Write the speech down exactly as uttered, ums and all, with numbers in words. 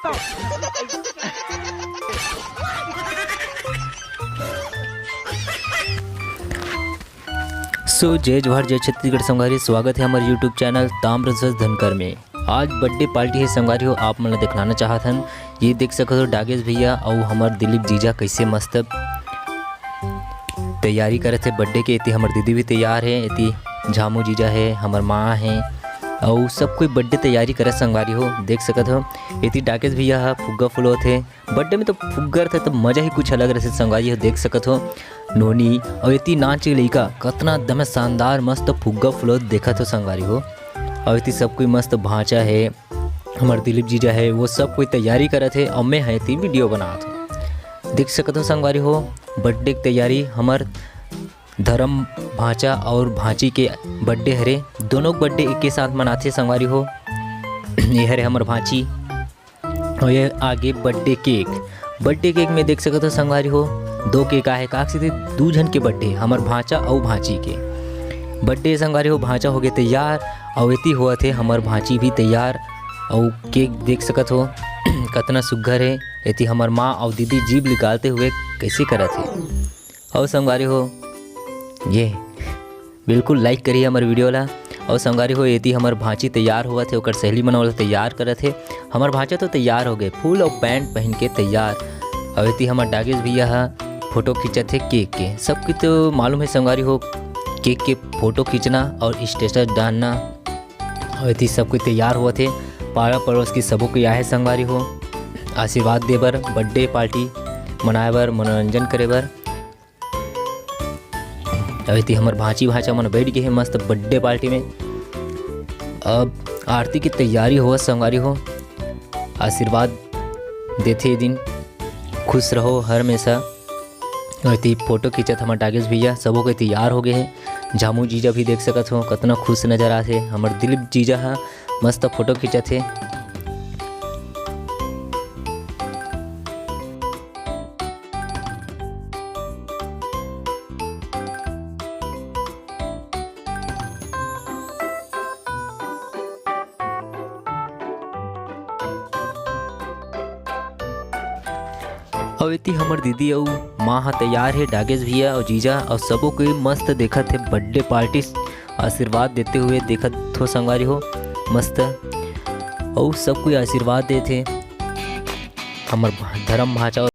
So, जय जोहार, जय छत्तीसगढ़ संगवारी, स्वागत है हमर YouTube चैनल ताम्रध्वज धनकर में। आज बर्थडे पार्टी है संगवारी हो, आप मन ला दिखलाना चाहत हन। ये देख सकत हो डागेश भैया अउ हमर दिलीप जीजा कैसे मस्त तैयारी करत हे बर्थडे के। एती हमर दीदी भी तैयार हे, एती झामू जीजा हे, हमर माँ हे, अउ सब कोई बर्थडे तैयारी करत संगवारी हो, देख सकत हो। एती डागेश भैया ह फुग्गा फुलोत हे। बर्थडे में तो फुग्गा रथे तो मजा ही कुछ अलग रथे संगवारी हो, देख सकत हो। नोनी अउ एती नाच के लइका कतना दम शानदार मस्त फुग्गा फुलोत देखत हो संगवारी हो। अउ एती सब कोई मस्त भांचा हे, हमर दिलीप जीजा हे, वो सब कोई तैयारी करत हे अउ मैं ह एती वीडियो बनात हो। देख सकत हो संगवारी हो, बर्थडे के तैयारी हमर धर्म भांचा अउ भांची के बर्थडे हरे, दोनों बर्थडे एक के साथ मनाथे संगवारी हो। ये हरे हमर भांची अउ ये आगे बर्थडे केक। बर्थडे केक में देख सकत हो संगवारी हो, दो केक आहे, काक सीधे दू झन के बर्थडे, हमर भांचा अउ भांची के बर्थडे संगवारी हो। भांचा हो गए तैयार अउ एती होवत हे हमर भांची भी तैयार। अउ केक देख सकत हो कतना सुग्घर हे। एती हमर माँ अउ दीदी जीभ निकालते हुए कैसे करत हे। अउ संगवारी हो, ये बिल्कुल लाइक करिए हमर वीडियो ला। अउ संगवारी हो, एती हमर भांची तैयार होवत हे, ओकर सहेली मन ओला तैयार करत हे। हमर भांचा तो तैयार हो गए, फुल अउ पैंट पहन के तैयार। अउ एती हमर डागेश भैया ह फोटो खींचत हे केक के। सबके तो मालूम है संगवारी हो, केक के फोटो खींचना अउ स्टेटस डालना। अउ एती सब कोई तैयार होवत हे, पारा पड़ोस के सबो कोई आहे संगवारी हो, आशीर्वाद दे बर, बर्थडे पार्टी मनाए बर, मनोरंजन करे बर। अउ एती हमर भांची भांचा मन बैठ गए हे मस्त बर्थडे पार्टी में। अब आरती की तैयारी होवत संगवारी हो, आशीर्वाद देथे ए दिन, खुश रहो हर हमेशा। अउ एती फोटो खींचत हमर डागेश भैया, सबो कोई तैयार हो गए हे। झामू जीजा भी देख सकत हो कतना खुश नजर आथे। हमर दिलीप जीजा ह मस्त फोटो खींचत हे। अउ एती हमर दीदी अउ माँ ह तैयार हे, डागेश भैया अउ जीजा अउ सबो कोई मस्त देखत हे बर्थडे पार्टी, आशीर्वाद देते हुए देखत हो संगवारी हो मस्त। अउ सब कोई आशीर्वाद देत हे। हमर भा-, धर्म भांचा